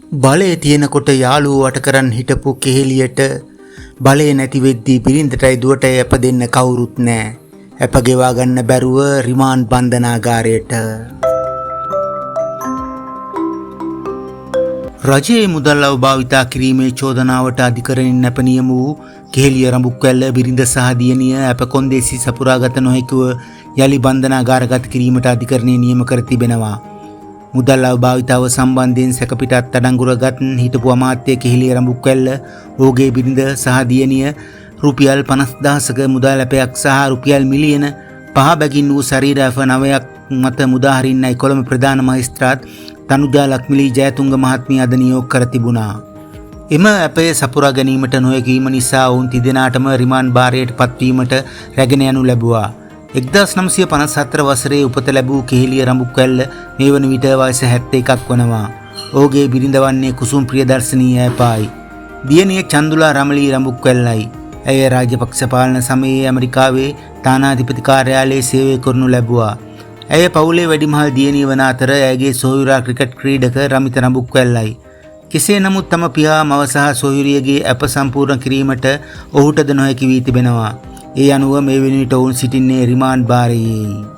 බලය තියෙනකොට යාළුවෝ වට කරන් හිටපු කෙහෙලියට බලය නැති වෙද්දී බිරිඳටයි දුවටයි ඇප දෙන්න කවුරුත් නෑ. ඇප ගෙවා ගන්න බැරුව රිමාන්ඩ් බන්ධනාගාරයට. රජයේ මුදල් අවභාවිතා කිරීමේ චෝදනාවට අධිකරණයෙන් ඇප නියම වූ කෙහෙලිය රඹුක්වැල්ල බිරිඳ සහ දියණිය ඇප කොන්දේසි සපුරාගත නොහැකිව යලි බන්ධනාගාරගත කිරීමට අධිකරණය නියම කර තිබෙනවා. මුදල් අවභාවිතාව සම්බන්ධයෙන් සැකපිට අත්අඩංගුවට ගත් හිටපු අමාත්‍ය කෙහෙලිය රඹුක්වැල්ල ඔහුගේ බිරිඳ සහ දියණිය රුපියල් 50,000ක මුදල් ඇපයක් සහ රුපියල් මිලියන 5 බැගින් වූ ශරීර ඇප 9ක් මත මුදා හරින්නයි කොළඹ ප්‍රධාන මහේස්ත්‍රාත් තනුජා ලක්මිලී ජයතුංග මහත්මිය අද නියෝග කර තිබුණා. එම ඇපය සපුරා ගැනීමට නොහැකි වීම නිසා ඔවුන් තිදෙනාටම රිමාන්ඩ් භාරයට පත්වීමට රැගෙන යනු ලැබුවා. 1954 වසරේ උපත ලැබූ කෙහෙලිය රඹුක්වැල්ල මේ වන විට වයස 71ක් වනවා. ඔහුගේ බිරිඳ වන්නේ කුසුම් ප්‍රියදර්ශනී ඈපායි. දියණිය චන්දුලා රමලී රඹුක්වැල්ලයි. ඇය රාජපක්ෂ පාලන සමයේ ඇමරිකාවේ තානාධිපති කාර්යාලයේ සේවය කරනු ලැබුවා. ඇය පවුලේ වැඩිමහල් දියණිය වන අතර ඇයගේ සොහොයුරා ක්‍රිකට් ක්‍රීඩක රමිත රඹුක්වැල්ලයි. කෙසේ නමුත් තම පියා මව සහ සොහොයුරියගේ ඇප සම්පූර්ණ කිරීමට ඔහුටද නොහැකි වී තිබෙනවා. ඒ අනුව මේ වෙන විට ඔවුන් සිටින්නේ රිමාන්ඩ් භාරයේ.